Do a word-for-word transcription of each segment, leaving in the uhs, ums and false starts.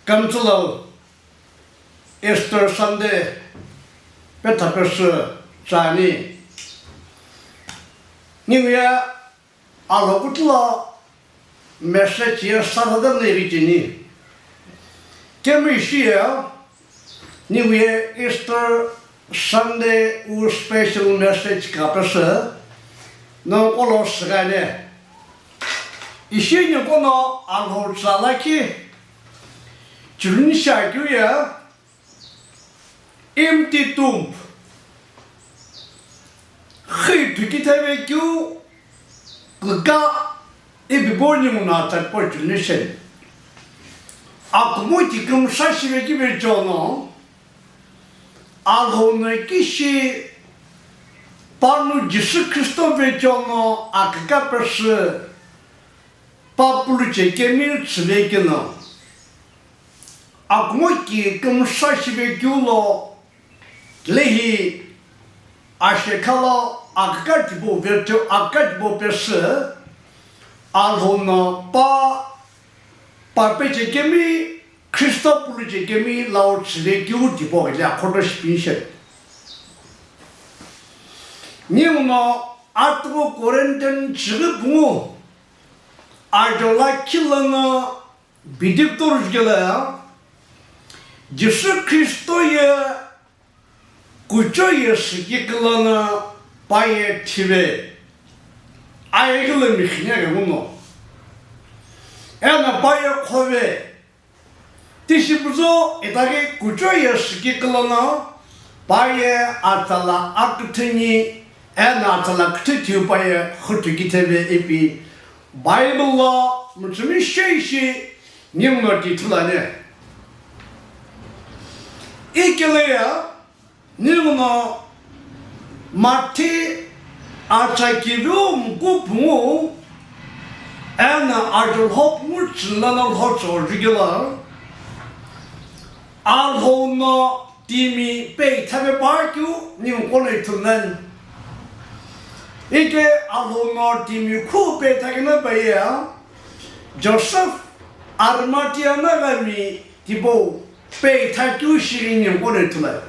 Kümtsülo Easter Sunday petha pesü tsüani. Ninguye Alhokutlo message ye Saturday ni ri cheni. Kemi shiye, ninguye Easter Sunday wu special message kapesü nongu lo süghane. Ishi ninguno Alhou tsala ki chuluni shakyu ye, empty tomb. Khi phikitheve keu kika ipi bo ninguno atsa tipau chuluni sheni. Akumo ki kümsha shive kive chono, Alhou no kishi panu Jisü Khristo ve chono akika pesü papulu chekemi tsüve keno. Akumo ki kümsha shive keu lo, lehi ashekha lo akika tipau ve cho, akika tipau pesü, Alhou no pa, pa pe chekemi, Khristo pulu chekemi lau tsüve keu tipau hile akhoto shipini she. Ninguno atughu Corinthian chighi pungu ajo lakhi lono bidi kutoru jukelo, Jisü Khristo ye kuchou ye süki kulono pa ye thive, aye kilo mikhine ghenguno, eno pa ye khove, tishi puzo itaghi kuchou ye süki kulono pa ye atsala aküthüni, eno atsala küthü thiu pa ye xüthu kitheve ipi Bible lo mütsümishei shi ninguno ti thulani. Ikeleya ninguno Mathi atsa kiviu muku pungu eno ajo lho pungu tsüni lono lho tsügho jukelo, Alhou no timi peithave pa keu ningu kono ithulu nani. Ike Alhou no timi khu peithakeno paye Joseph Arimathea naghami tipau peitha keu shighi ningu kono ithulu.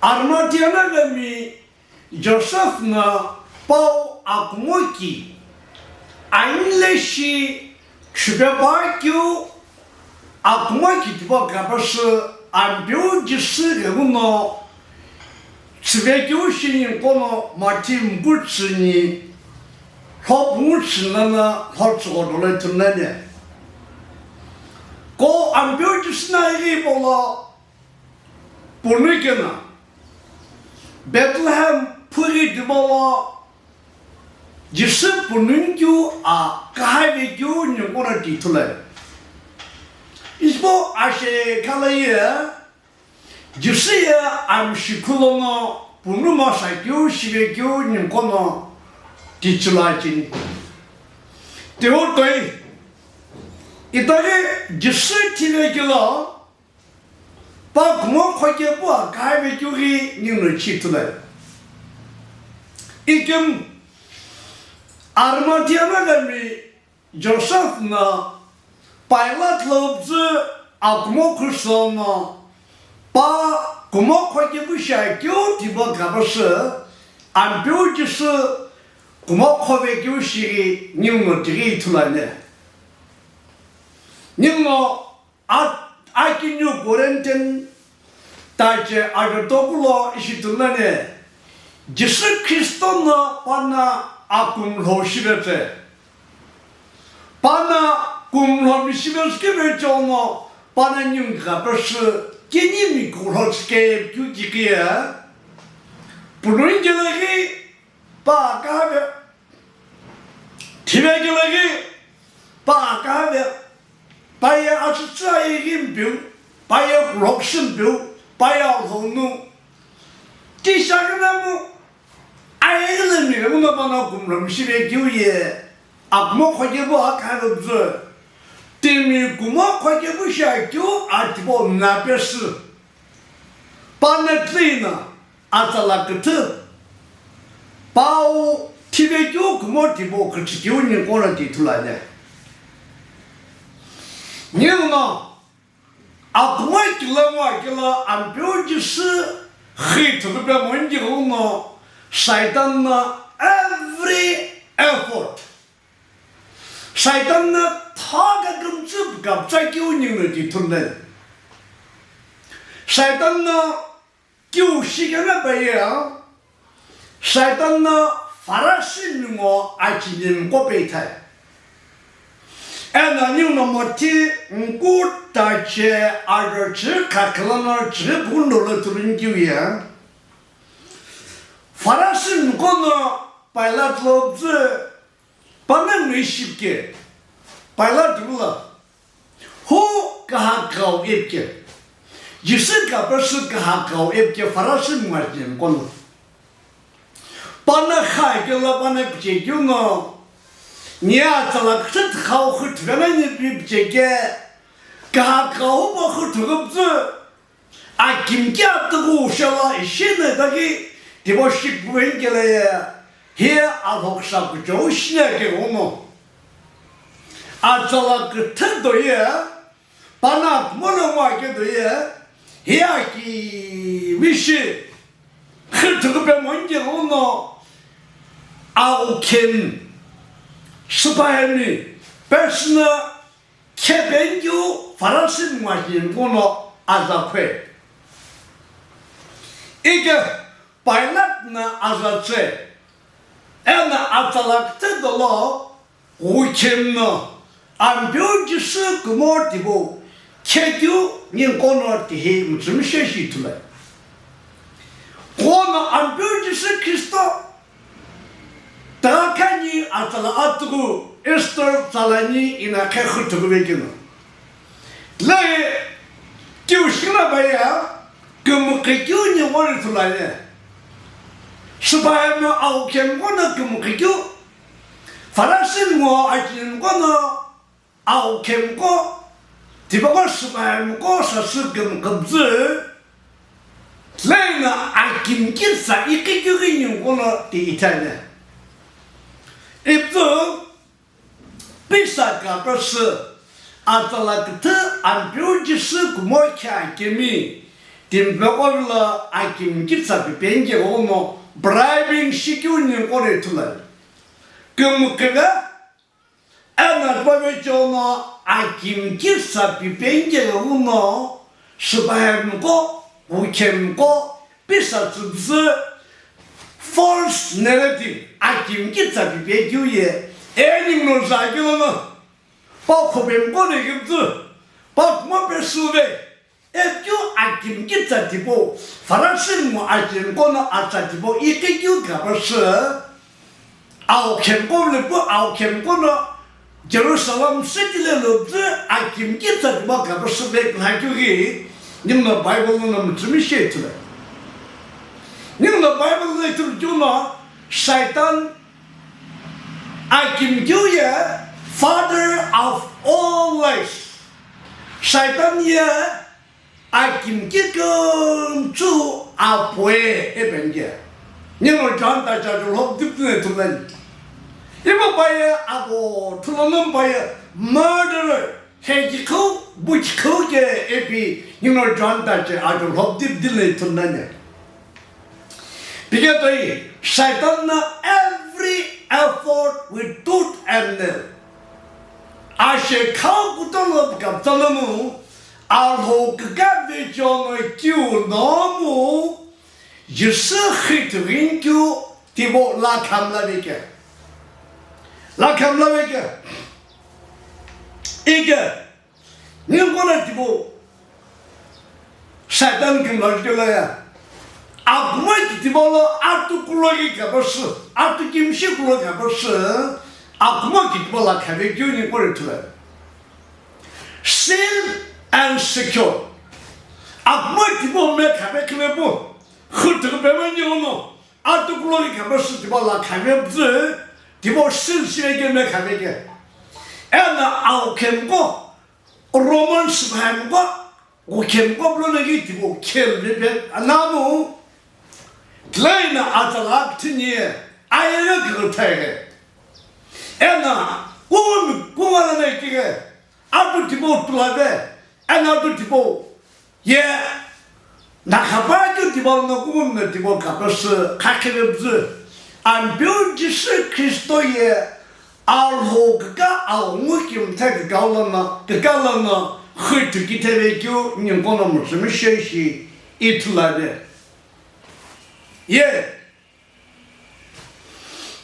Arimathea naghami Joseph no pau akumo ki, aini leshi chüpe pa keu akumo ki tipau kapesü Ampeu Jisü ghenguno tsüve keu shini kono Mathi muku tsüni lho pungu tsüni lono lho tsügho dolo ithulu nani. Ko Ampeu Jisü no ighi polo punu keno Bethlehem phughi tipau lo Jisü punu keu a kahave keu ningu kono ti ithulu. Ishi bo ashekha lo ye Jisü ye amshi khu lono punu masa keu shive keu ningu kono ti chula cheni. Teo toi itaghi Jisü thive kelo pa kumo khoke pu a kahave keu ghi ninguno chi ithulu. Ikemu Arimathea naghami Joseph no Pilate lo püzü akumo khu sono pa kumo khoke pu shi akeu tipau kapesü Ampeu Jisü kumo khove keu shighi ninguno tighi ithulu ani. Ninguno A, aki New Corinthian tache ajo toku lo ishi ithulu nani, Jisü Khristo no pano akumlho shivetsü. Pano kumlhomi shivetsü kive chono pano ningu kapesü kinimi kulho tsüke keu kikiye. Punungi kelo ghi pa kahave, thive kelo ghi pa kahave, pa ye atsütsü aye ghi mpeu, pa ye kulhoksü mpeu, pa ye alhonu. Ti shakünamu aye ghi lemi ghenguno pano kumlhomi shive keu ye, akumo khoke pu a kahave püzü. Timi kumo khoke pu shi akeu a tipau mla pesü. Pano tile no atsala küthü, pau thive keu kumo tipau küthü keu ningu kono ti ithulu ani. Ninguno, akumoi kila ngwa kila Ampeu Jisü khi thughupe monji uno, Satan no every effort. Satan no thaga kümtsü kapcha kiu ninguno ti thunle. Satan no kiu shikena paye, Satan no Farasi ningu achinimko peithai. Eno ninguno Mothi ngu tache ajo chü khakhilano chü pundo lo turun kiu ye. Farasi ningu no Pilate lo püzü, pano ngu shipke, Pilate lo. Hu kahakau ipke. Jisü kapasü kahakau ipke Farasi machine kono. Pano khaikelo pano pichekeu no. Nia tsala kthit khau khut vena ni pi picheke. Kahakau pa khut gupzu. Akimki atüghü shala ishine dagi tibo shikbuen kele ye, hi alhoksa kuchou shine ke uno. Atsala küthü do ye, pano akumolo ngwa ke do ye, hi akimishi, khüthü pe monje uno, aukhen, süpahemi, personal, Khepengeu Farasi machine kono aza khwe. Ike Pilate na aza tse, ena atsalakte dolo, ghukhem no, Ampeu Jisü kumo tibo, khekeu ningu kono tihi mütsümshe shi thulai. Kono Ampeu Jisü Khristo, Takhani atsala atughu Esther tsalani ina khe khutughu vekino. Lai kiu shikila baya kümükhe kiu ni ngori thulale. Süpahemo aukhem kono kümükhe kiu. Farasi ngo achin kono Aukhem ko, tipaqo süpahemi ko sasü kümkümzü, lena akimki sa iqiküghi ningu kono ti ithani. Ipzu, pisa kapasü, atsala küthü Ampeu Jisü kumo khe akemi, timpeqo vilo akimki sa pipengeghono bribing shikeu ningu kono ithulani. Kümküghi, Eno pavecheo no akimki sa pipengeghi uno, süpahemi ko, ghukhem ko, pisa tsüpzü, false narrative, akimki sa pipekeu ye, eningu no zhakelo no, pa khopemi ko nigipzü, pa kumo pesüve, Ekeu akimki tsa tipau, Farasi ngo akimko no atsa tipau, iqikeu kapasü, aukhem ko vile pu, aukhem ko no Jerusalem city le lopüzü akimki tsa tipau kapasü vekülakeu ghi, ninguno Bible no mütsümi shi ithulu. Ninguno Bible no ithulu keu no, Satan akimkeu ye father of all lies. Satan ye akimki kümtsü apoe epemke. Ninguno John ta cha ju lhop dip ne ithulu nani. Ipa paye apo thulono paye murderer, hekikhou, buchikhou ke epi ninguno John ta cha aju lhop dip dil ne ithulu nani. Piketoi, Satan na every effort with tooth and nail. Ashe khau kutolo kaptalomu, alho kika vechono kiu nomu, Jisu khitugin kiu tibo la khamla veke. La khamla veke. Ike, Ninguno tipau Satan kümla jukelo ya. Akumo kitibo lo atu kulo ki kapasü, atu kimshi kulo kapasü, akumo kitibo la khabe keu ninguno ithulu. Seal and secure. Akumo kitibo me khabe kile bu, khutu be ma ninguno. Atu kulo ki kapasü tipau la khape püzü, tipau sin sine keme khape ke. Ena aukhem ko, Roman süpahemi ko, ukhemko pulo no ki tipau khel pepe, anamu, tlaina atalak thini, ayere kürüthai ke. Ena, kumi, kumala na ikike. Atu tipau tulave, eno atu tipau ye, nakhapa keu tipau no kughuno tipau kapesü khakhe vepüzü. Ampeu Jisü Khristo ye Alhou kika aghungu kimthe kika lono, kika lono xüthu kitheve keu ninguno mütsümishei shi ithulu ani. Ye,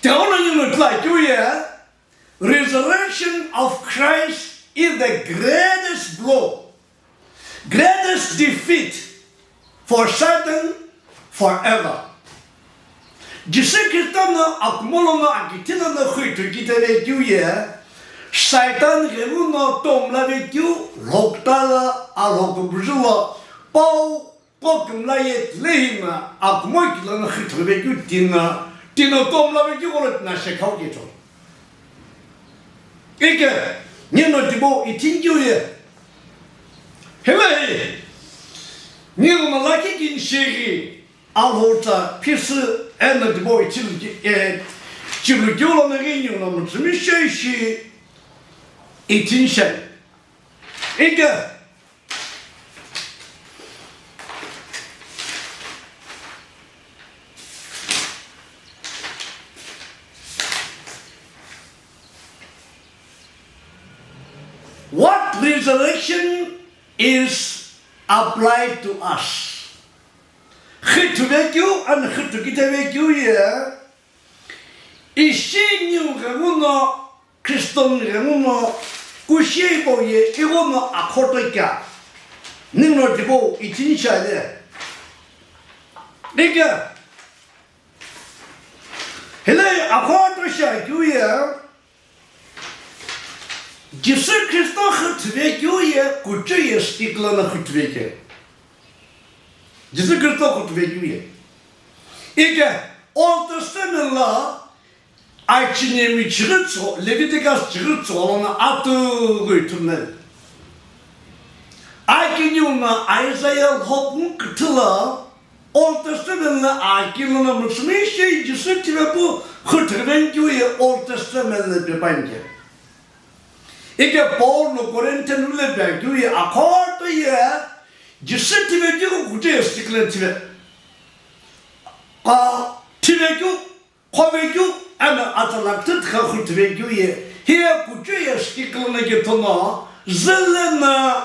tighenguno ninguno ithulu akeu ye, Resurrection of Christ is the greatest blow, greatest defeat for Satan forever. Jisü Khristo no akumo lono akithi lono xüthu kitheve keu ye, Satan ghenguno tomlave keu lhokutala alhokubuzü lo pau Kokimla ye tilehi na akumo kilo no xüthu ve keu tino, tino tomlave keu gholo tina shekhau kecho. Ike, ninguno tipau ithinkeu ye. Helahi, ninguno lakhi kini sheghi, Alhou tsa phisü eno tipau ithilu ki, eh, chilu keu lono ghi ninguno mütsümishei shi ithinshei. Ike, what resurrection is applied to us? Xüthu ve keu, eno xüthu kitheve keu ye, ishi ningu ghenguno, Khristo ghenguno, kushi hipau ye ighono akhoto kea, ninguno tipau ithinshei ani. Ike, helahi akhoto shi akeu ye, Jisü Khristo xüthu ve keu ye, kuchou ye stick lono xüthu ve keu. Jisü Khristo xüthu ve keu ye. Ike Old Testament lo Achine mi chighi tsügho, Leviticus chighi tsügho lono atu ghi ithulu nani. Akiniu no Isaiah lhopu küthü lo Old Testament lo akini lono mütsümishei Jisü thivepu xüthu ve keu ye Old Testament lo pe püani ke. Ike Paul no Corinthian lo pe akeu ye akhoto ye Jisü thive keu kuchou ye stick lono thive. Ka thive keu, khove keu, eno atsala küthü tha xüthu ve keu ye, hiye kuchou ye stick lono kethono, züle no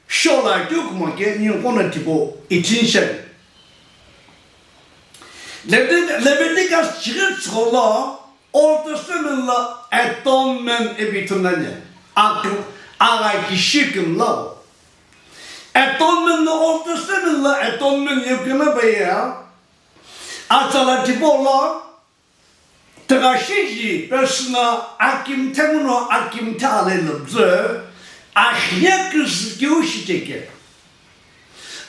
shola keu kumo ke ninguno tipau ithinshei. Levit-, Leviticus chighi tsügho lo Old Testament lo atonement ipi ithulu nani, ak-, aghakishi kümlau. Atonement no Old Testament lo atonement ye kena baye, atsala tipau lo, tighashi ji pesü no akimthe nguno akimthe ale lübzü, akhine küzü keu shichekeu.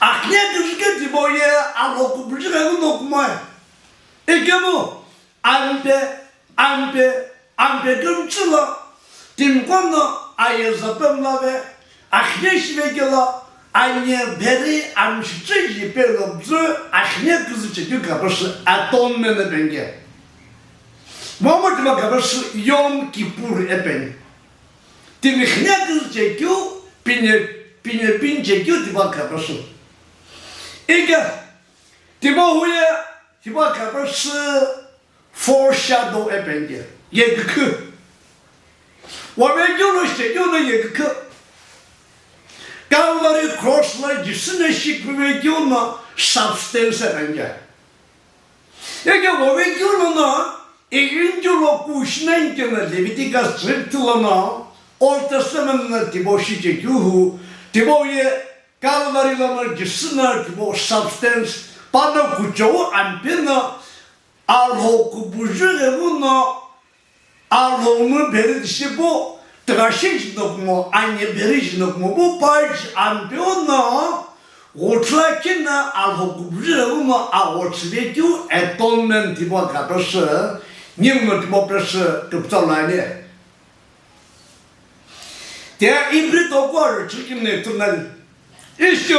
Akhine küzü keu tipau ye alhokubuzü ghenguno kumoe. Ikemu, ampe, ampe, ampe kümtsü lo, timiqo no aye zapemlave, akhine shive kelo, anye bheri amshitsü ji pe lübzü, akhine küzü chekeu kapesü atonement epeni ke. Momu tipau kapesü Yom Kippur epeni. Timi khine küzü chekeu, pine, pine pin chekeu tipau kapesü. Ike, tipau huye, tipau kapesü foreshadow epeni ke, yekükhu. Wavekeu lo shekeu no yekükhu. Calvary cross lo Jisü no shiküvekeu no substance epeni ke. Ike wavekeu lono, ighinkeu lo kushi nani keno Leviticus chighi kuthu lono, Old Testament no tipau shichekeu hu, tipau ye Calvary lono Jisü no tipau substance, pano kuchou ampe no, alhokubuzü ghenguno, Alhou no bheri tishi pu, tighashi jino kumo, anye bheri jino kumo pu, pa ji ampeu no, ghuthla kina alhokubuzü ghenguno aghochüvekeu atonement tipau kapesü, ninguno tipau pesü küpütsa lo ani. Tiye Ibri toku arüchü kini ithulu nani. Ishi,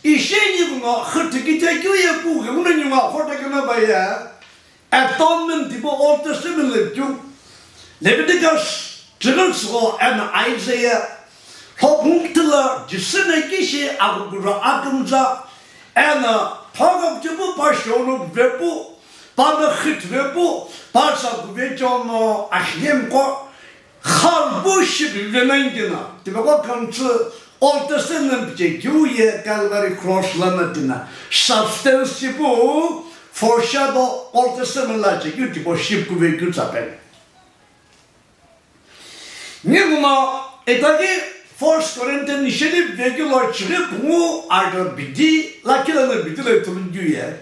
ishi ninguno xüthu kithekeu ye pu ghenguno ninguno akhoto kena baye, atonement tipau Old Testament lo keu, Leviticus chighi tsügho eno Isaiah Thokungthila Jisü na kishi akukura akümza, eno thokapchipu pa shonu kuvepu, pa na khitvepu, pa sa kuvechono ahiyemko, khalpu shipive nangina, tipaqo kümtsü Old Testament pichekeu ye Calvary Cross lana tina, substance shipu, foreshadow Old Testament la chekeu tipau shipu kuvekeu tsapeni. Ninguno itaghi First Corinthians nisheni vekelo chighi pungu ajo bidi lakhi lono bidi lo ithulu keu ye.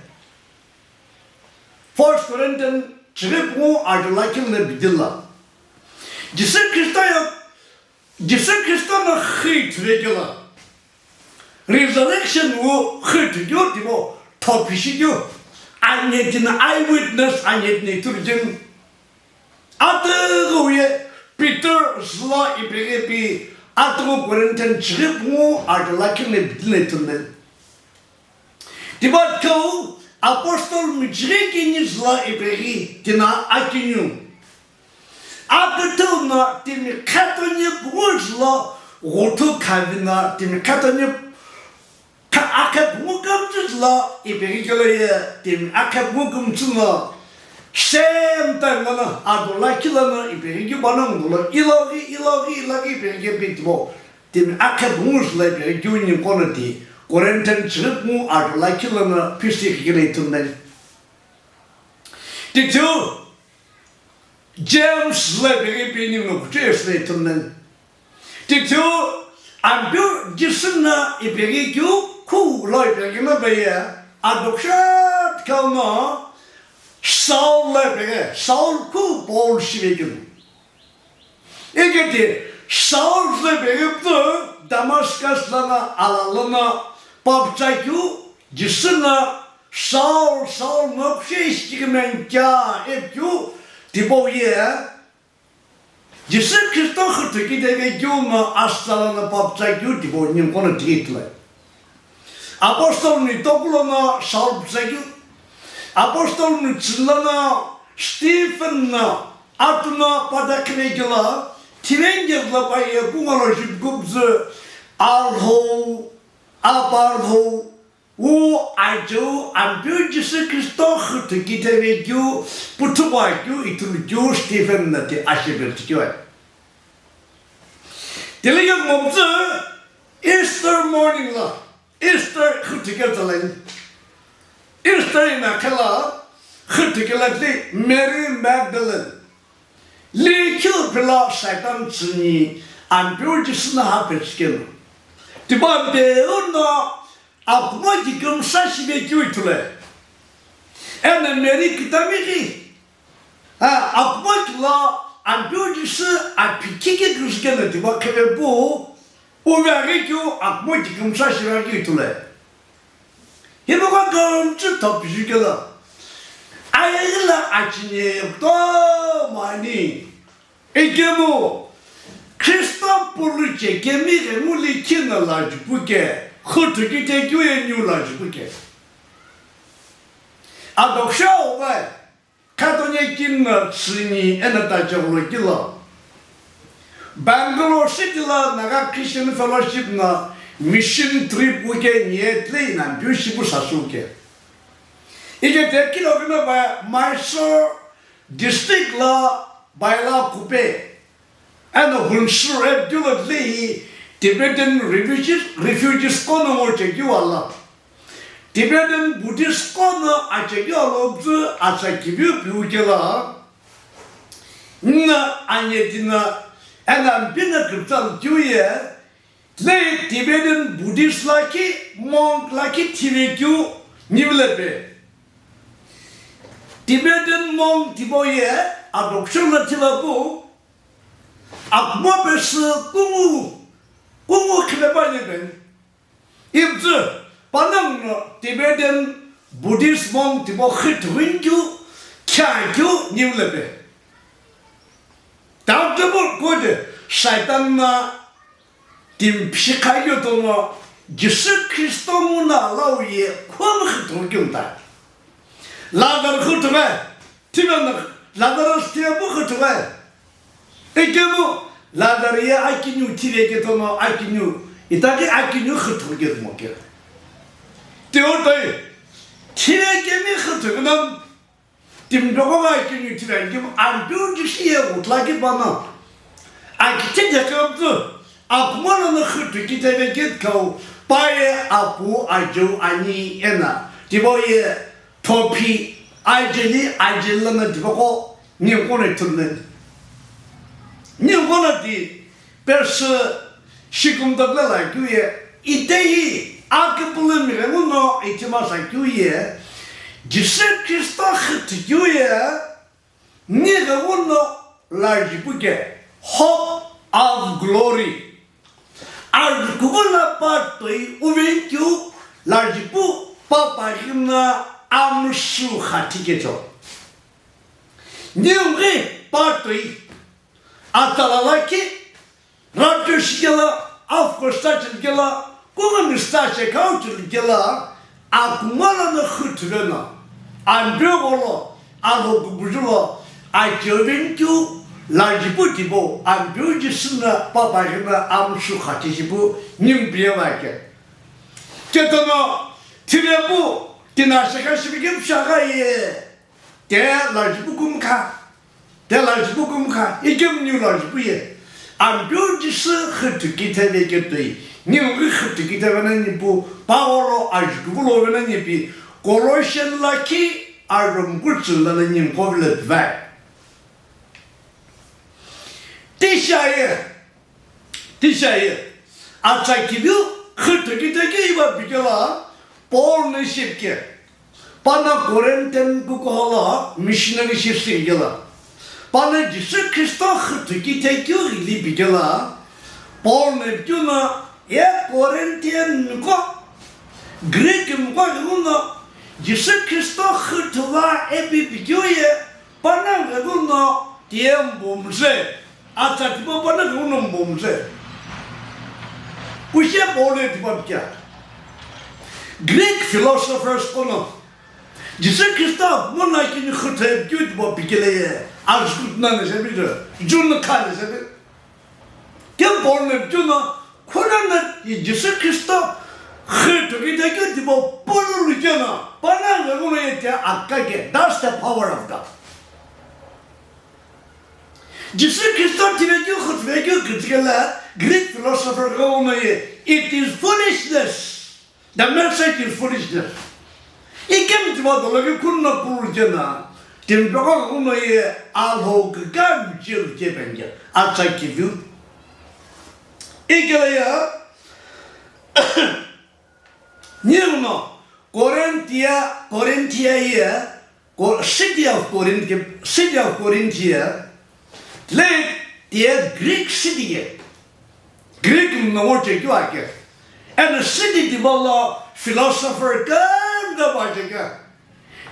First Corinthians chighi pungu ajo lakhi lono bidi lo. Jisü Khristo yo, Jisü Khristo no xü ithuvekelo. Resurrection wu xü ithukeu tipau thopishikeu. Ani tini eyewitness ani tini ithulu keu. Atughu ye Peter zülo ipeghi pi atughu Corinthians chighi pungu ajo lakhi lono bidi lo ithulu. Tipau keu apostle michighi kini zülo ipeghi tina akiniu. Aküthüu no timi khetoni pungu zülo ghuthu khavi no timi khetoni Kha-, akhe pungu kümtsü lo ipeghi kelo ye timi akhe pungu kümtsü no same time lono ajo lakhi lono ipeghi keu panongu lo iloghi, iloghi, iloghi ipeghi keu pi tipau. Timi akhe pungu zülo ipeghi keu ninguno ti Corinthians chighi pungu ajo lakhi lono phisi kikilo ithulu nani. Tithiu James lo ipeghi pi ninguno kuchesü lo ithulu nani. Tithiu Ampeu Jisü no ipeghi keu khu lo ipeghi no peye adoption keu no Saul lo ipeghi, Saul khu Paul shive keu. Iketi Saul lo ipeghi pütü Damascus lono ala lono paptsakeu Jisü no Saul, Saul, no kushi ishi kime nkia ipikeu tipau ye Jisü Khristo xüthuki tevekeu no asütsa lono paptsakeu tipau ninguno tighi ithulu. Apostle nu itoku lono Saul ptsakeu. Apostle nu tsüni lono Stephen no atu no pata khivekelo, thivengezü lo paye kungu lo jupikupüzü Alhou, Aparhou, Wu ajeu Ampeu Jisü Khristo xüthuki tevekeu, puthupuakeu, ithulukeu Stephen no ti ashepirtükeu. Tile ye ngomtsü Easter morning lo, Easter xüthuki tsalani. Easter ina khela xüthuki lo tile Mary Magdalene. Likhiu phila Satan tsüni Ampeu Jisü no haphe chikeno. Tipau Ampeu no akumo kikümsa shive keu ithulu. Eno Mary kütami ghi, ha, akumo kilo Ampeu Jisü aphi kike küzükeno tipau khepe pu, uve aghi keu akumo kikümsa shive keu ithulu. Hipaqo kümtsü thopishikelo. Ayeghi lo achine kutomo ani. Ikemu Khristo pulu chekemi ghenguli kino lo jupuke, xüthuki tekeu ye niu lo jupuke. Adoption wu vai. Khetoni kini no tsüni eno tache gholo kilo. Bangalore City lo Naga Christian Fellowship no mission trip wuke ni ye tile ina Ampeu shipu sasüke. Iketi kilo kino pa Mysore District lo Bailakuppe. Eno Hunsur ipikeu lo tile hi Tibetan refugees, refugees qo no ngo chekeu alo. Tibetan Buddhist qo no achekeu alo püzü atsa kiviu piu kelo. Nna anye tino eno Ampeu no küpütsa lo keu ye, tile Tibetan Buddhist lakhi monk lakhi thivekeu niu lo pe. Tibetan monk tipau ye adoption lo thilo pu, akumo pesü kungu, kungu khipe pa ni pe. Ipüzü panongu no Tibetan Buddhist monk tipau xüthuki keu, khea keu niu lo pe. Doctor pu kode Satan no timi pishi khayu tono Jisü Khristo nguno lau ye khumi xüthuki mta. Lazarus xüthuki, thimeno Lazarus thiye pu xüthuki. Ikemu Lazaro ye akiniu thiveketono akiniu, itaghi akiniu xüthuketomo kea. Tiutoi, thivekemi xüthukeno, timi peghono akiniu thive ani kemu, Ampeu Jisü ye ghutulakipano, aki thithekemtsü, akumo lono xüthuki thiveketkhau, pa ye apu ajeu ani eno, tipau ye thophi, ajeli, ajeli lono tipaqo, ninguqo no ithulu nani. Ninguqo no ti, Pesü shikumtapila lakeu ye, itehi akipulu mighenguno ithima sakeu ye, Jisü Kristo xüthukeu ye, nighenguno lajipu ke, hope of glory. Ajukughuno pa toi uvenikeu lajipu pa paghi no amshu xathi kecho. Ningu pa toi Atalala ki, rapture shikela, of course, ta chilkela, kungami sta shekau chilkela, akumo lono xüthuveno, Ampeu gholo, Alhou kukuju lo, acheuveni keu, lajipu tipau, Ampeu Jisü no pa paghi no amshu xathi shipu, ningu piye va ke. Ketono, thivepu, tina shekha shipikemu shagha ye, te lajipu kumkha. Te lajipu kumkha, ikemu niu lajipu ye. Ampeu Jisü xüthuki thiveketoi, ningu xüthuki thive nani pu, Paul ajukughulo ve nani pi, Colossian lakhi aromkutsu lono ningu qo vilo pivai. Tisha ye, Tisha ye, atsa kiviu xüthuki thikeu iva pikela, Paul no shipke, pano Corinthian kukuholo missionary ship sikela, pano Jisü Kristo xüthuki thikeu ghili pikela, Paul no pikeu no, ye Corinthian miko, Greek miko ghenguno, Jisü Kristo xüthuva ipi pikeu ye, Pano ghenguno tiye mbomse, atsa tipau pano ghenguno mbomse. Kushe Paul ye tipau pikia. Greek philosophers qo no, Jisü Kristo mono akiniu xüthukeu tipau pikele ye, azükütuna ne sebi je, jun kha ne sebi. Ke Paul no pikeu no, khuno no Jisü Kristo xüthuki thikeu tipau pululu keno, pano ghenguno ye ti akake, that's the power of God. Jisü Kristo thivekeu xüthuvekeu kütsükela Greek philosopher ghenguno ye, it is foolishness. The message is foolishness. Ikemu tipau dolo ke khuno pululu keno, timi peghono ye Alhou kükami cheu che penge, atsa kiviu. Ikele ye, ninguno, Corinthia, Corinthia ye, Cor-, city of Corinth ke, city of Corinth ye, le, tiye Greek city ye. Greek no ngo che keu ake. Eno city tipau lo philosopher kümta pa che keu.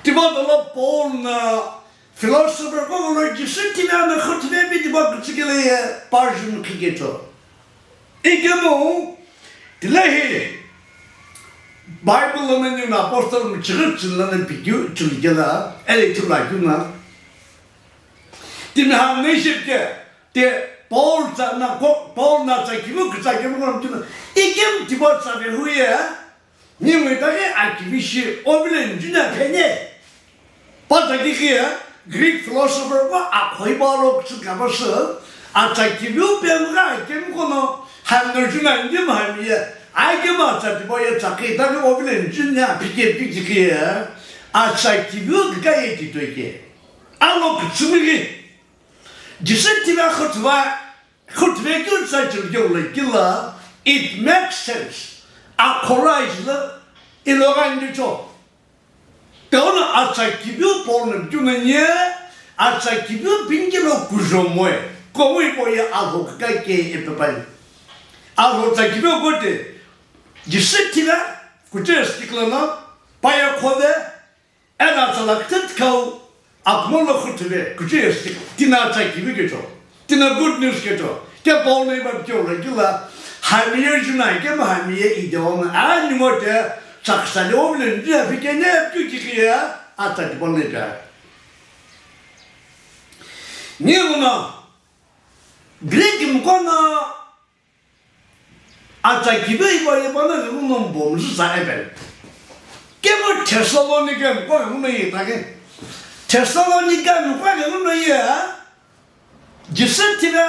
Tipau dolo Paul no philosopher qo lo Jisü thiveno xüthuvepi tipau kütsükele ye pa jun khikecho. Ikemu, tilehi, Bible lono ninguno apostle michighi chilano pikeu chilkela, ele ithulu akeu no. Timi hami no shipke, te Paul tsa na ko, Paul no atsa kiviu kütsa kemu kono timi, ikemu tipau tsa ve hu ye, ningu itaghi akivi shi ovile njuni aphene. Pataki ki Greek philosopher qo akhoi ba lo kütsü kava sü, atsa kiviu pemgha kemu kono, hami no juna ngim hami ye, akemu atsa tipau ye tsakhi, itaghi ovile njuni aphike pikiki ye, atsa kiviu kika ye titoi ke. Alo kütsümighi. Jisü thive xüthuva, xüthuvekeu tsa chilkeu lo kila, it makes sense. Akhora ijilo, ilogha indicho. Tiuno atsa kiviu Paul no pikeu no ye, atsa kiviu pinki lo kujomoe, kongui po ye Alhou kükake ipi pai. Alhou tsa kiviu kote, Jisü thive, kuche stick lono, pa ye khove, eno atsa la küthüthikau, akumo lo xüthuve, kuche stick, tina atsa kiviu kecho. Tina good news kecho. Ke Paul no iva pikeu lo kila, hami ye juna, ke ma hami ye ideono, ani mo te, tsakhsali ovile njuni aphike ne pikeu kiki ye, atsa tipau lo ipia. Ninguno, Greek mqo no atsa kivi hipau ye pano ghenguno mbomzü tsa Abel. Kemu Thessalonica mqo ghenguno ye itaghi. Thessalonica mqo ghenguno ye Jisü thile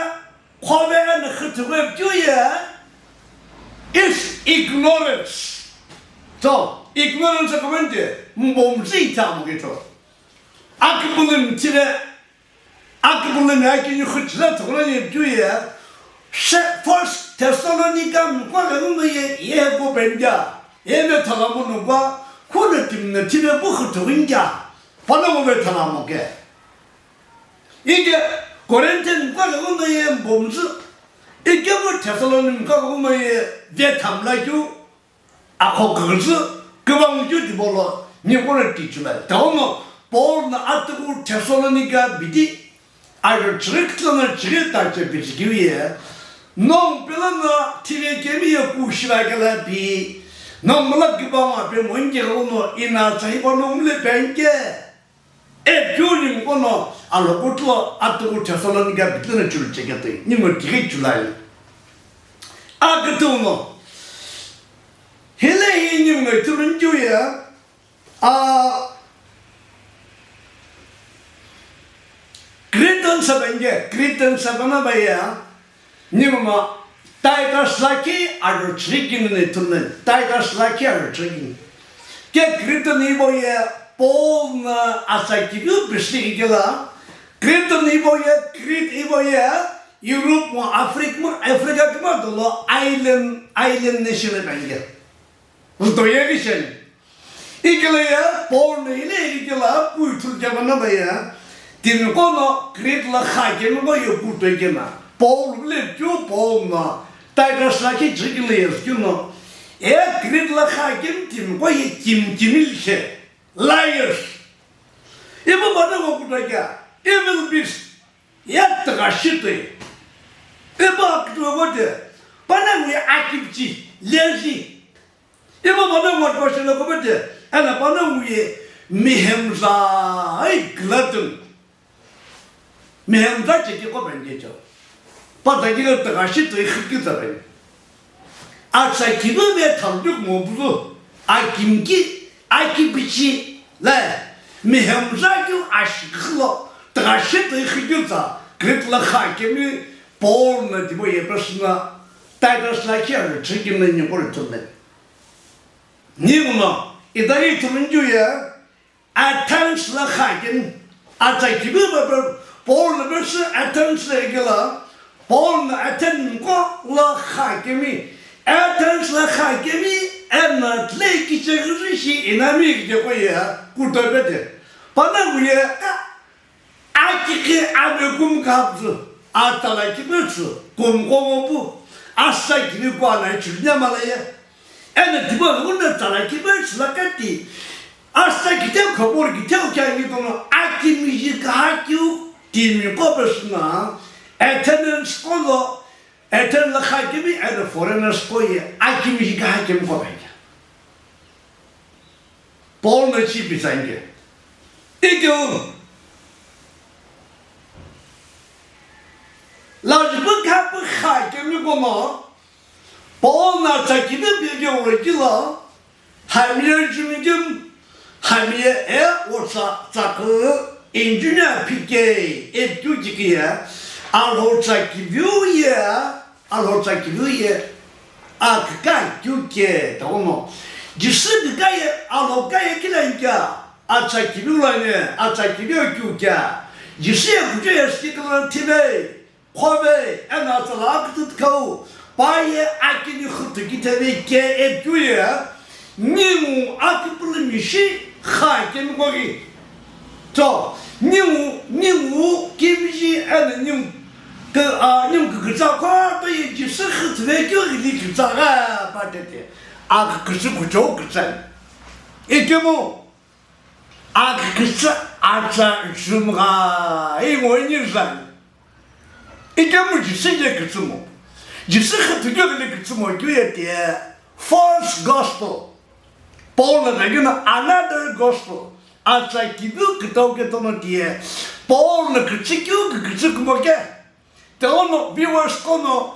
khove eno xüthüve keu ye is ignorance. So, ignorance comment ye mbomzü ithulu keu. Akipulumi thile, akipulumi akini xüthüle thüghüle ye keu ye, se First Thessalonica mqo ghenguno ye, ye ko penja, ye me thalamo nokwa, khuno timi no thile bu xüthüve nja, pano mo me thalamo ke. Ike Corinthian mqo ghenguno ye mbomzü, ike vo Thessalonian mqo ghenguno ye vethamla keu, akho küküzü, küvangukeu tipau lo, niqo no tichulai. Tauno Paul no atughu Thessalonica bidi, ajo church lono chighi tache bichikeu ye, nongu pelo no thile kemi ye ku shiva kela pi, nongu mla küvangu ape monke ghenguno ina tsa hipau nongu le penke. E keu ninguno alokutulo atughu Thessalonica bidi lono chulu cheketoi, ningu tighi chulai. Akütüno, hile hi ningu ithulu keu ye, a, Cretan seven ye, Cretan seven aba ye, Ninguno Titus lakhi ajo chighi kini ithulu nani, Titus lakhi ajo chighi kini. Ke Cretan hipau ye Paul no atsa kivi bishi kela, Cretan hipau ye, Crete hipau ye, Europe mo Africa mo, Africa kima dolo island, island nation ipa ye. Zuto ye kisheni. Ikela ye Paul no ile ikela pu ithulu keva naba ye, timiqo no Crete lo kha kemiqo ye pu toi kena. Paul bile keu Paul no Titus lakhi chighi kela ye keu no, e Crete lo kha kemi timiqo ye kim kimi likhe. Liars. Ipu pano ngo kutokia, evil beast. Ye tugha shitoi. Ipu akitoi ngo de, panongu ye akipichi, lazy. Ipu panongu atwa shilo kopete, ena panongu ye mihemza, ai glutton. Mihemza cheki ko benge cho. Pata kilo tugha shitoi khiki tsa benge. Atsa kivi ve thamjuk mo buzu, akimki, akipichi, le, mihemza keu ashikhi lo, tugha shitoi khiki tsa, Crete lo kha kemi Paul no tipau ye pesü no, Titus lakhi ajo chighi kini no ningu ithulu nani. Ninguno, itaghi ithulu keu ye, Athens lo kha kemi, atsa kivi pe, Paul no pesü Athens lo ikela, Paul no Athens mqo lo kha kemi, Athens lo kha kemi, eno tile kicheghi shi inami kicheko ye, kutope de. Panongu ye, a, Akikhi ame kum kapzü, atala kibetsü, kum komopu, asa kivi kuana chighi nyamala ye. Ena tipau lo na tala kibetsü lakati, asa kite khobor kite ukia ngi tono, akimiji kaha keu, timiqo pesü no, Athenians qo lo, Athens lo kha kemi eno foreigners qo ye akimiji kaha kemiqo benge. Paul no chi pitsa nge. Ikeu. Lajipu khapu kha kemiqo no. Paul no atsa kivi bige ura kila. Hami ye jumigim, hami ye e otsa tsakü engineer phike, e keu jiki ye, Alhou tsa kiviu ye, Alhou tsa kiviu ye, a kika keu ke, tauno. Jisü kika ye, Alhou kika ye kila nkia, atsa kiviu lani, atsa kiviu keu kia. Jisü ye kujo ye sikikala thive. Khove, eno atsala akütü khau, pa ye akini xütü kitheve ke e keu ye, ningu akipulumi shi kha kemiqo ghi. To, ningu, ningu kimiji eno ningu ke, a, ningu kükütsa kho, pa ye Jisü xütüve keu ghi li kükütsa gha, pa tete. Akükütsa kujo kükütsa. Ikemu. Akükütsa atsa jumgha, ingo inizan. Ikemu Jisü ye kütsümo. Jisü xütü keu le kütsümo keu ye tiye false gospel. Paul no kagina another gospel. Atsa kiviu kütau ke tono tiye. Paul no kütsü keu kükütsü kumo ke. Tighenguno viewers qo no,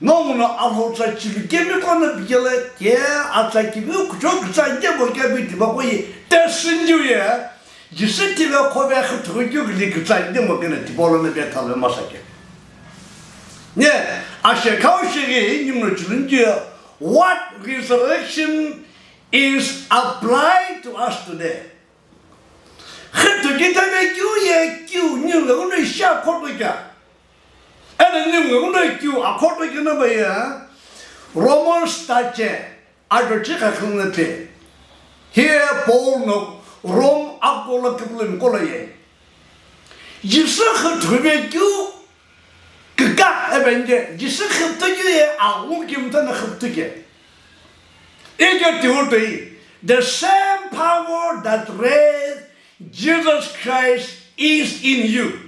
nonguno Alhou tsa chilukemi qo no pikelo ke, atsa kivi kuchou kutsa njemo kevi tipaqo ye, tesünghiu ye, Jisü tive khove xüthukeu kili kutsa njemo keno tipau lono vethalo masake. Ne, ashekhau shighi ninguno chilunghiu ye, what resurrection is applied to us today? Xüthukithe vekeu ye keu ninguno ishi akhotokia? Eno ninguno keu akhotokia naba ye, Romans tache, ajo chikha khilnete. Hiye Paul no Rome akolo kipulumi kolo ye. Jisü xüthuvekeu kika evenge, Jisü xüthukeu ye aghungu kimtha na xüthukeu. Ike tiutoi, the same power that raised Jesus Christ is in you.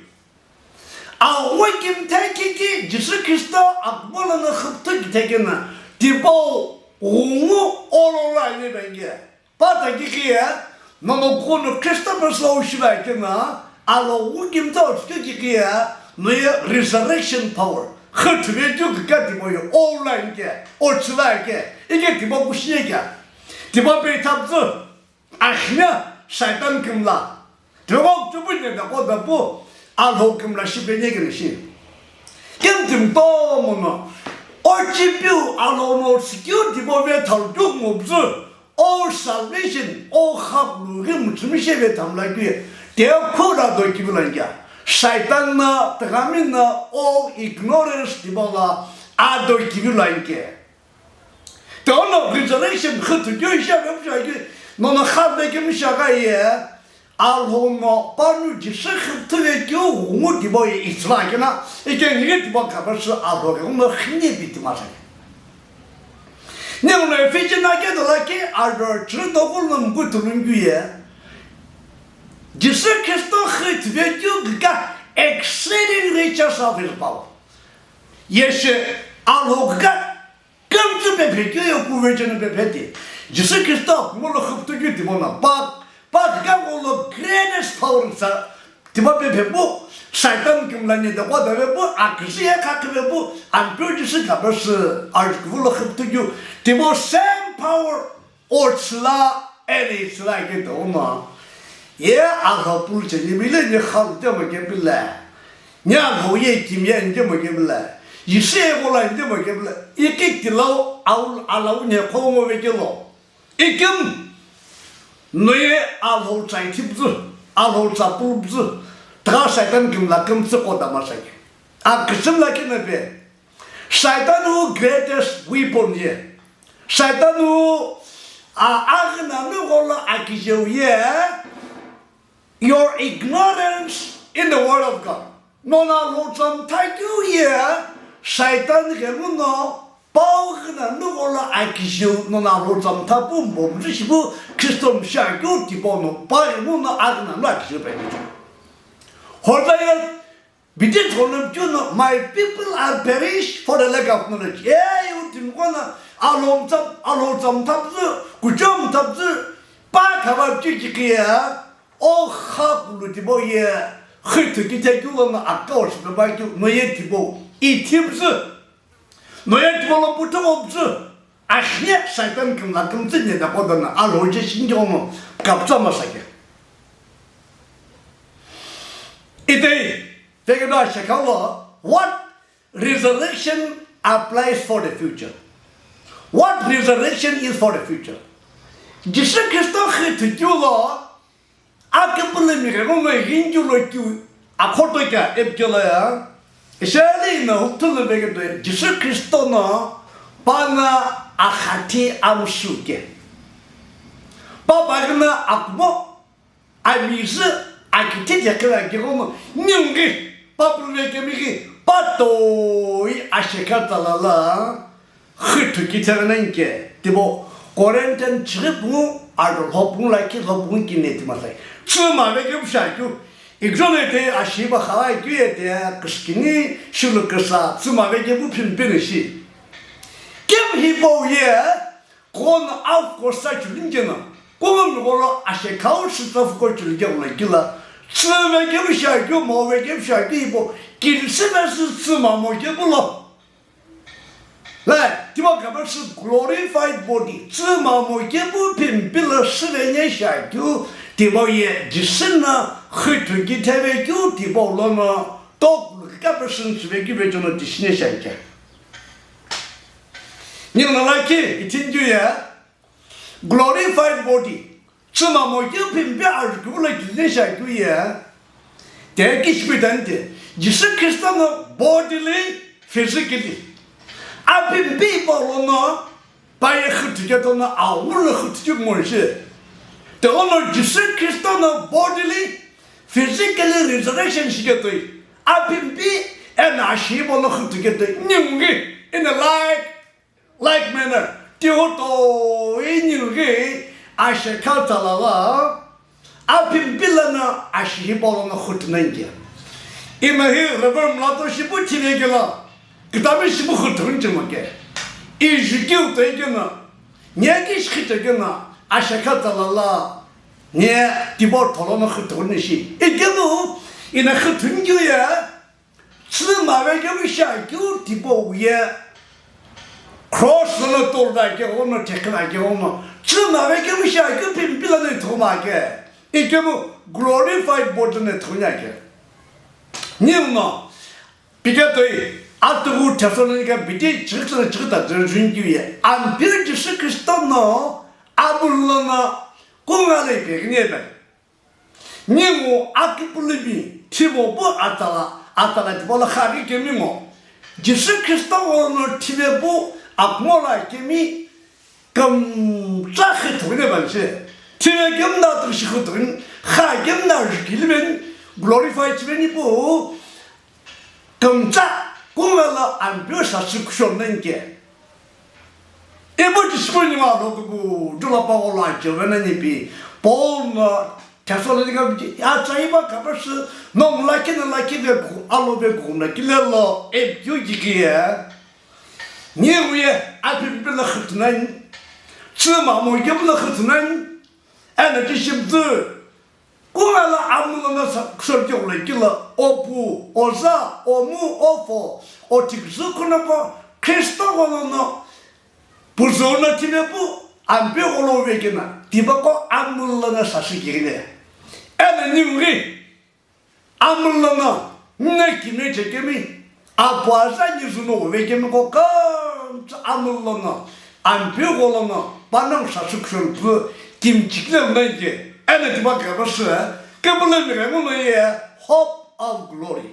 Aghungu kimtha kiki Jisü Khristo akbolo no xüpthu kithekena tipau ghungu olo lo ani venge. Pata kiki ye, nono kunu Khristo pesu lo shiva kena, alo ghungu kimtha otsukeu kiki ye, no ye resurrection power. Xüthuvekeu kika tipau ye, olo lo ani ke, otsula ke, ike tipau kushi ye kea. Tipau pe thapzü. Akhina Saitan kümla. Tighenguno kuchou pu ne daqo dapu, Alhou kümla shipe nyekeno shi. Kemtimi tomo no, o chipiu Alhou no tsikeu tipau vethalo keu ngopüzü, o salvation, o xapulu ghi mütsümishei vethamla keu ye, te khura do kivi lo ani kea. Saitan na, tighenguno, o ignorance tipau lo ado kivi lo ani ke. Tighenguno resurrection xüthukeu ishi avekeu shiaghi, nono xavekemi shiaghi ye, Alhou no panu Jisü xüthuvekeu ghungu tipau ye itsüla kena, ike nighi tipau kapesü Alhou ghenguno xine pi tima sa. Ninguno Ephesians ake dola ke ajo chirü doku lo mku tulunghiu ye, Jisü Khristo xüthuvekeu kika exceeding riches of his power. Ye shi Alhou kika kümtsü pephekeu ye kuve cheno pepheti. Jisü Khristo kumo lo xüpthu keu tipau no pa, pa kika ngo lo greatest power sa tipau pephe pu, Saitan kümla ni daqo dave pu, aküzü ye khakhive pu, Ampeu Jisü kapesü arju kuvo lo xüpthu keu tipau same power otsula eno itsüla ke tighenguno. Ye Alhou pulu cheni mile ni khalu temo kepile. Ni Alhou ye kimiye njemo kepile. Jisü ye kola njemo kepile. Ike tilau aul alau ne khongo vekelo. Ikim no ye Alhou tsa ithipüzü, Alhou tsa pulupüzü, tighenguno Saitan kümla kümtsü kota masake. Aküsümla kina pe. Saitan wu greatest weapon ye. Saitan wu a, aghi nanu gholo akijeu ye, your ignorance in the word of God. Nono Alhou tsa mtha keu ye, Saitan ghenguno pau ghi nanu gholo akijeu, nono Alhou tsa mtha pu mbo mtsu shipu Khristo msha keu tipau no pa ghenguno aghi nanu akijeu pe. Hosea Bidi thonum keu no, "My people are perished for the lack of knowledge." Ye, yu timi qo no, Alhou mtsa, Alhou tsa mthapüzü, kuchou mthapüzü, pa khava keu kiki ye, o xapulu tipau ye, xüthukithe keu lono akau shipe pa keu, no ye tipau, ithipüzü. No ye tipau lo puthugho püzü, akhine Saitan kümla kümtsü ne daqo dono, Alhou je shinghiu no, kapütsa masake. Itei, Vekeno ashekha lo, what resurrection applies for the future? What resurrection is for the future? Jisü Khristo xüthukeu lo, aküpülümi ghenguno ghinkeu lo keu akhoto kea ipikelo ya. Isheli no hukthulu veketoi, Jisü Khristo no pano axathi amshu ke. Papa ghi no akumo Amizü akithi kekela keghono, ningu ghi, papulu vekemi ghi, patoi ashekha tsala lo, xüthukithe ghenenike, tipau, Corinthian chighi pungu, ajo lho pungu lakhi lho pungu kini timasai. Tsüma vekemi shi akeu, igzone te ashiba khala akeu ye te, küskini, shulu küsa, tsüma vekemi phimpe nishi. Kemu hipau ye, Qo no, of course, sa chulunike no, kumo miqo lo ashekha wu shitsa fuko chulunike gholo kila, Tsüve kepu shiakeu, move kepu shiakeu ipo, kilisü vesü tsü mamo kepu lo. Le, tipa kapa sü glorified body, tsü mamo kepu phimpi lo süve nye shiakeu, tipa ye Jisü no xüthu kitheve keu, tipa lono tokulu kapa sü süve keu vecho no tishine shiakeu. Ningu no lakhi, ithinju ye, glorified body, tsü mamo keu phimpi ajukeu lo kile shiakeu ye, te kishi pi tani te, Jisü Khristo no bodily, physically. Aphimpi pa lono, pa ye xüthu keto no, awu lo xüthu keu mo shi. Te ono Jisü Khristo no bodily, physically resurrection shiketoi. Aphimpi, eno ashi pa lo xüthu ketoi. Ningu ghi, in a like, Like manner, tiuto iningu ghi ashekha tsalala, aphimpi lono ashihi pa lono xüthu nani ke. Ino hi Reverend Mlato shipu thile kelo, kütami shipu xüthu nchimo ke. Ijukeu toi keno, nye ki shikhi toi keno, ashekha tsalala, nye tibo tholono xüthu nishi. Ikemu, ino xüthu nkeu ye, Tsü mave kemu shiakeu tipau ye cross lono tolve akeghono, thekhi akeghono, tsü mave kemu shiakeu phimpi lono ithughumo ake. Ikemu glorified body lono ithughuni ake. Ninguno, piketoi, atughu Thessalonica bidi chighi tsüna chighi ta züni keu ye, Ampeu Jisü Khristo no amulou lono kungu lo ipi kini ebe. Ningu akipulumi thimo pu atsala, atsala tipau lo xaghi kemi ngo. Jisü Khristo ghono thive pu akumo lo kemi kümtsa xüthughuni vanshi. Thive kemi na tushi xüthughuni, xa kemi na jukiliveni, glorify chiveni pu. Kümtsa, kungu lo Ampeu sasü kushou nani ke. Ipu discipline ngo alo kupu, dula pa olo achewe nani pi. Paul no Thessalonica atsa ipa kapasü, no mula kina la kive ku, alo ve ku na kilelo, e kyu jiki ye. Ningu ye, aphimpi lo xüthu nani. Tsü mamo kemu lo xüthu nani. Eno kishimtsü. Kungu lo amulou lono sa-, kushou keu lo kilo, opu, oza, omu, ofo, othiküzü kunopo, Khristo gholono, puzu no thive pu, Ampeu gholo uvekena, tipaqo amulou lono sasü kighi ne. Eno ningu ghi, amulou lono, nna kime chekemi, Apu aza nizu no uvekemi qo kümtsü amulou lono, Ampeu gholono, panongu sasü kushou pu, kimchikile nani ke, eno tipa kapasü, kipulumi ghenguno ye, hope of glory.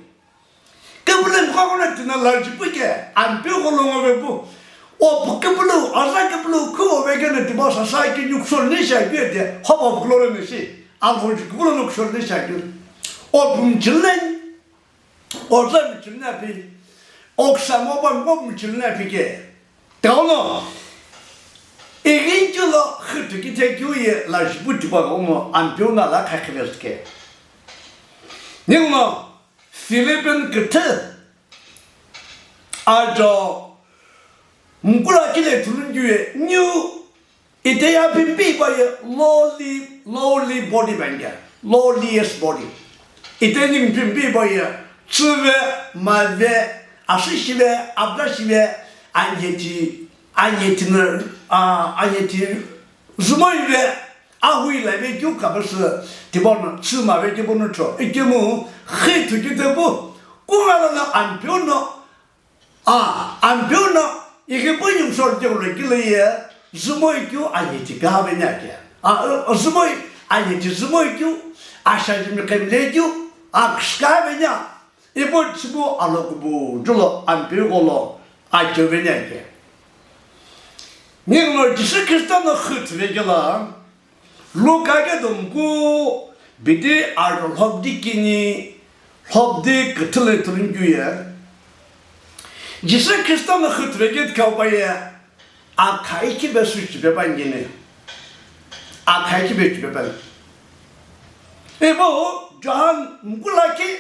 Kipulumi ghenguno tina large pu ke, Ampeu gholo ngo ve pu, opu kipulu, aza kipulu, khu uvekena tipa sasü kini kushou ni shiakeu ye te, hope of glory ni shi, alhonji kipulu no kushou ni shiakeu. Opu mchileni, Oza michimna pi, oksamo pa ngo michimna pi ke. Tauno, ighintu lo xüthu kithe keu ye la jipu tipa ngo Ampeu no la khakhile ke. Ninguno, Philippian küthü, ajo, mkula kile thulun keu ye, new Ite ye aphimpi pa ye lowly, lowly body pa nge, lowliest body. Ite ningu phimpi pa ye tsüve, mave, ashishive, abrashive, anyeti, anyeti na, a, anyeti zumoi ve, ahui la ve keu kapasü, tipa no tsü mave keu pu no cho, ikemu, xüthu keu te pu, kungu lono Ampeu no, A, Ampeu no, ighi pu ningu shou keu lo kile ye, zumoi keu anyeti kave nya ke. A, zumoi, anyeti zumoi keu, ashajimi kemle keu, akshika ve nya. Ipu tsüpu alo kupu julo Ampeu gholo ajo ve nya ke. Ninguno Jisü Khristo no xüthu ve kelo, Luka ke domku bidi aro lhobdi kini lhobdi küthü lo thulun keu ye. Jisü Khristo no xüthu ve keu thikhau pa ye akhai kibe sü chipe pa ngini. Akhai kibe chipe pa. Ipu John mkula ki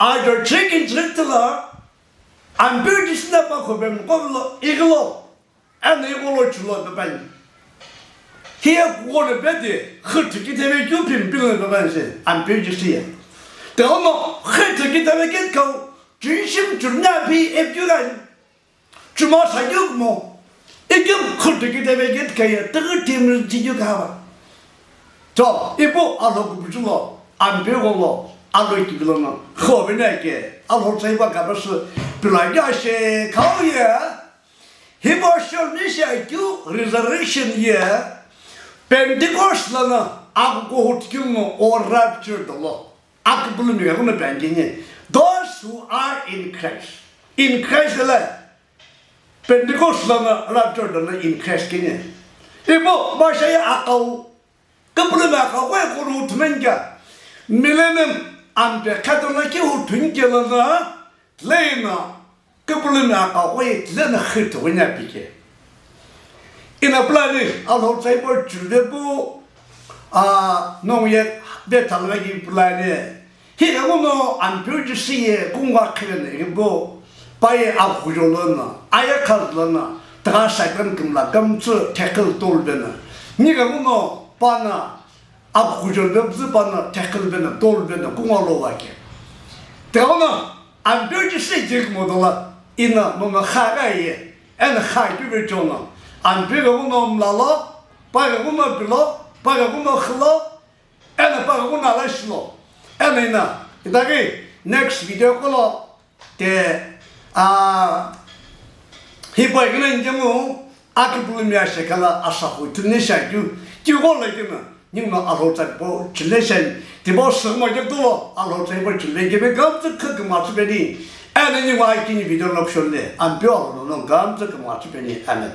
aro chikin chirithila Ampeu Jisü no pa khope mkolo ighi lo. Eno igho lo chulo pepani. Hiye kugholo pedi, xüthu kitheve keu phimi pilo pepani se, Ampeu Jisü ye. Tighenguno, xüthu kitheve keu, chünshimi chüna phi epikeu ani. Chuma sa keu kumo, ikemu xüthu kitheve keu ye, tighi timi ri keu kava. To, ipu Alhou kupuchu lo, Ampeu gholo, alo kipilo no, khovena ke, Alhou tsa ipa kapesü, pilo keu ashe, khau ye. Hipau shoni shi akeu resurrection ye, Pentecost lono akukuhou tikilo no o rapture dolo. Akipulumi ghenguno pe ani keni. Those who are in Christ. In Christ le Pentecost lono rapture dolo in Christ keni. Ipu mashaya akau. Kipulumi aghaqo ye kulu thumeni kea, millennium ampe khatona keu thuni kelo no, leno kipulumi aghaqo ye leno xüthu wini apike. Eno pulani Alhou tsa ipa chulve pu, a, nongu ye vetha love ki pulani. Hi ghenguno Ampeu Jisü ye kungwa khileni ipu, pa ye akhujo lono, aye khaz lono, tigha Satan kümla kümtsü thekil tolveno. Ni ghenguno pa no akhujo love püzü pa no thekil veno, tolveno, kungwa lo wa ke. Tighenguno Ampeu Jisü jik modola, eno mono kha gha ye, eno kha keu ve chono, Ampeu ghenguno mlalo, pa ghenguno pilo, pa ghenguno xülo, eno pa ghenguno ala shilo. Eno eno, itaghi next video qo lo, te, a, hipau ghi no njemu, akipulumi ashe khala asakhu thuni shi akeu, keu gholo keno, ninguno Alhou tsa ipa chule shi ani, tipau sümo keu tulo, Alhou tsa ipa chule keno, kümtsü kükümtsü peni, eno ningu akini video lo kushon le, Ampeu Alhou no kümtsü kümtsü peni, amen.